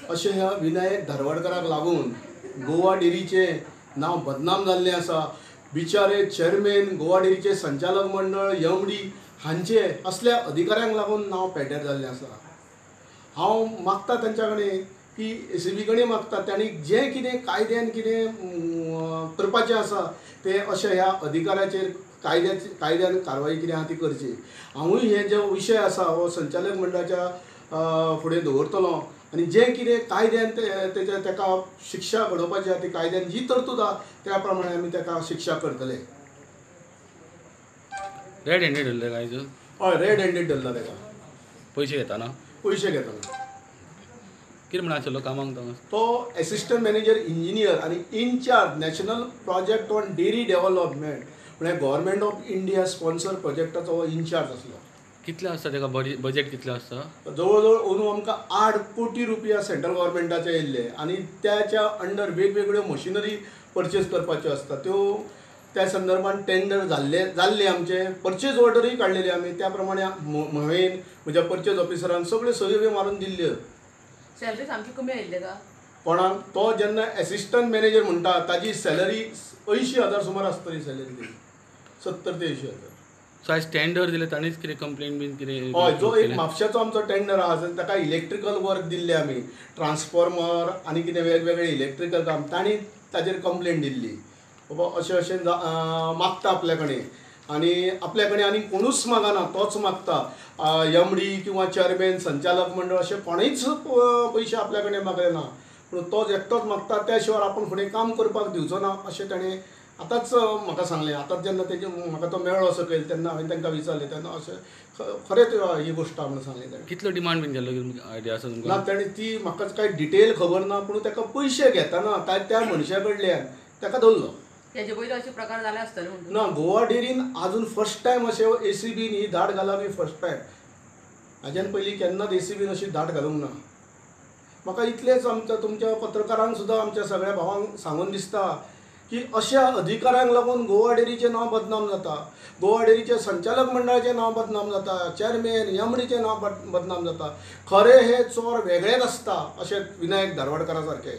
अशें ह्या विनायक धारवाडकराक लागून गोवा डेरीचें नांव बदनाम जाल्लें आसा. बिचारे चेअरमॅन, गोवा डेरीचे संचालक मंडळ, एमडी हांचे असल्या अधिकाऱ्यांक लागून नांव पेड्ड्यार जाल्लें आसा. हांव मागता तांच्या कडेन की एसीबी कडेन मागता तांणी जें कितें कायद्यान कितें करपाचें आसा तें अशें ह्या अधिकाऱ्याचेर कायद्यान कारवाई कितें आहा ती करची. हांवूय हे जे विशय आसा हो संचालक मंडळाच्या फुडें दवरतलो आनी जें कितें कायद्यान तेच्या ताका शिक्षा घडोवपाची आहा ती कायद्यान जी तरतूद आहा त्या प्रमाणे आमी ताका शिक्षा करतले. रेड हँडेड धरले काय? हय, रेड हँडेड धरला ताका. पयशे घेताना? पयशे घेताना. कितें म्हणून आशिल्लो कामाक तो? तो एसिस्टंट मॅनेजर इंजिनियर आनी incharge national project on dairy development म्हळ्यार गव्हर्मेंट ऑफ इंडिया स्पॉन्सर प्रोजेक्टाचो हो इनचार्ज आसलो. कितले आसता ताका बजेट कितलें आसता? जवळ जवळ अंदू आमकां 8 कोटी रुपया सेंट्रल गव्हर्मेंटाचे येयल्ले आनी त्याच्या अंडर वेगवेगळ्यो मशिनरी परचेज करपाच्यो आसता त्यो त्या संदर्भान टेंडर जाल्ले आमचे परचेज ऑर्डरूय काडलेली आमी त्या प्रमाणे हांवें म्हज्या परचेज ऑफिसरान सगळ्यो सयो बी मारून दिल्ल्यो. सॅलरी सामकी कमी आयिल्ले का कोणाक? तो जेन्ना एसिस्टंट मॅनेजर म्हणटा ताजी सॅलरी 80,000 सुमार आसतली सॅलरी तेजी, 70 ते 80 हजार. सो आयज टेंडर दिले ताणेच कितें कंप्लेन बीन कितें? हय, जो एक म्हापशाचो आमचो टेंडर आहा ताका इलेक्ट्रिकल वर्क दिल्लें आमी, ट्रान्सफॉर्मर आनी कितें वेगवेगळे इलेक्ट्रिकल काम, तांणी ताजेर कंप्लेन दिल्ली बाबा अशें अशें मागता आपल्या कडेन आनी आपल्या कडेन आनी कोणूच मागना, तोच मागता. एमडी किंवा चेअरमॅन, संचालक मंडळ अशें कोणूच पयशे आपल्या कडेन मागले ना, पूण तोच एकटोच मागता. त्या शिवाय आपूण फुडें काम करपाक दिवचो ना अशें ताणें आतांच म्हाका सांगलें. आतांच जेन्ना तेजे म्हाका तो मेळ्ळो सकयल तेन्ना हांवें तांकां विचारलें तेन्ना अशें खरेंच ही गोश्ट म्हणून सांगलें ताणें. कितलो डिमांड बीन केल्लो आयडिया आसा तुमकां? ना, ताणें ती म्हाका कांय डिटेल खबर ना, पूण ताका पयशे घेतना त्या मनशा कडल्यान ताका धरलो. तेजे पयलीं अशे प्रकार जाले आसतले ना गोवा डेरीन आजून फर्स्ट टायम अशें एसीबीन ही धाड घाला मी फर्स्ट टायम. हाज्यान पयलीं केन्नाच एसीबीन अशी धाड घालूंक ना. म्हाका इतलेंच आमच्या तुमच्या पत्रकारांक सुद्दां आमच्या सगळ्या भावांक सांगून दिसता की अशा अधिकाऱ्यांक लागून गोवा डेरीचें नांव बदनाम जाता, गोवा डेरीच्या संचालक मंडळाचें नांव बदनाम जाता, चेअरमॅन, एमडीचें नांव बदनाम जाता. खरें हे चोर वेगळेच आसता अशें विनायक धारवाडकरा सारके.